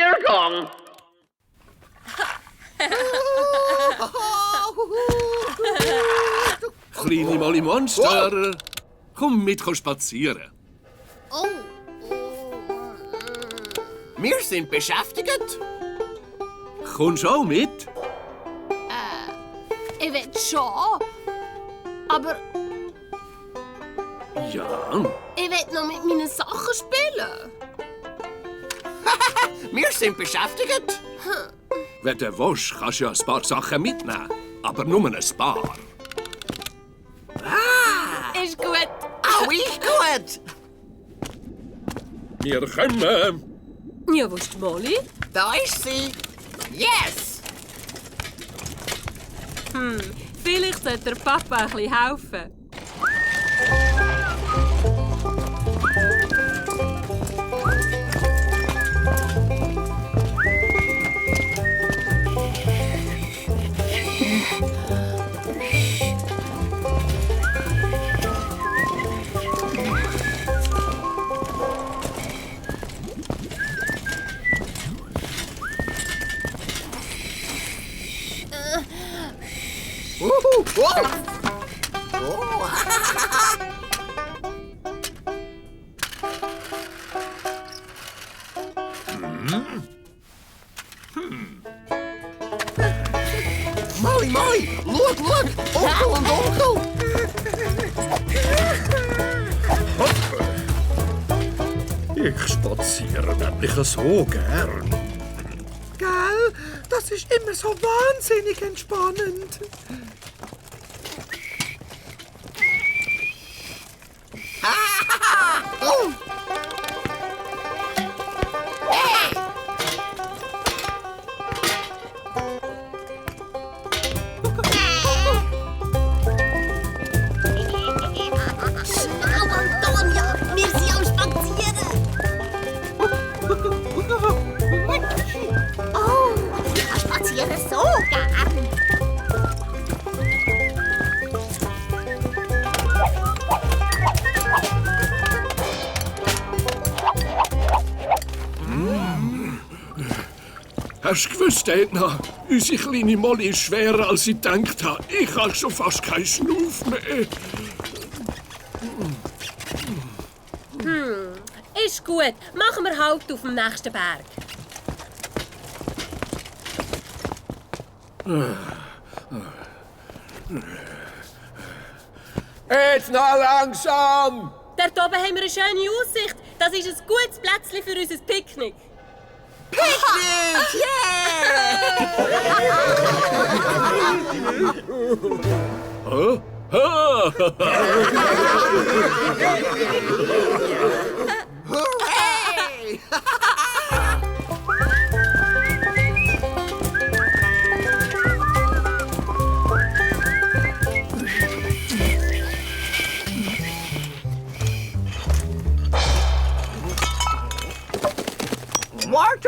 Spaziergang. Kleine Molly Monster, komm mit spazieren. Wir sind beschäftigt. Kommst du auch mit? Ich will schon. Aber Ja. ich will noch mit meinen Sachen spielen. Wir sind beschäftigt. Wenn du willst, kannst du ja ein paar Sachen mitnehmen. Aber nur ein paar. Ist gut. Auch ich gut. Wir kommen. Ja, wo ist die Molly? Da ist sie. Yes. Vielleicht sollte der Papa ein bisschen helfen. Molly, Molly, look. Onkel und Onkel. Ich spaziere nämlich so gern. Gell? Das ist immer so wahnsinnig entspannend. Oh. Schnell, Antonia! Wir sind am Spazieren! Oh, ich spaziere so gern! Hast du gewusst, Edna? Unsere kleine Molly ist schwerer, als ich gedacht habe. Ich habe schon fast keinen Schnuff mehr. Ist gut. Machen wir Halt auf dem nächsten Berg. Jetzt noch langsam! Dort oben haben wir eine schöne Aussicht. Das ist ein gutes Plätzchen für unser Picknick. Picknick! Hooray!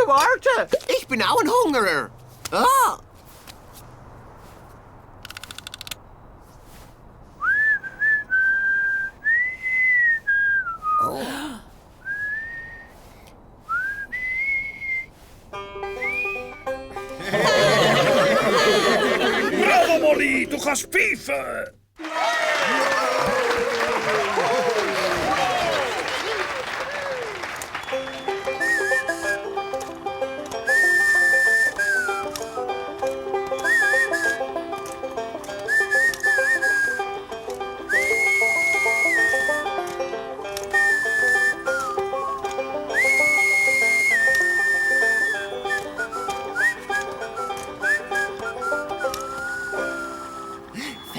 Warte! Ich bin auch ein Hungerer. Ah! Bravo, Molly! Du kannst pfeifen!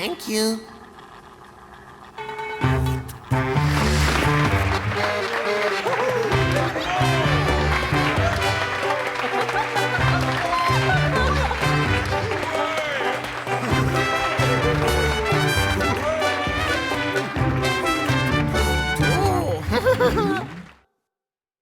Thank you. Oh.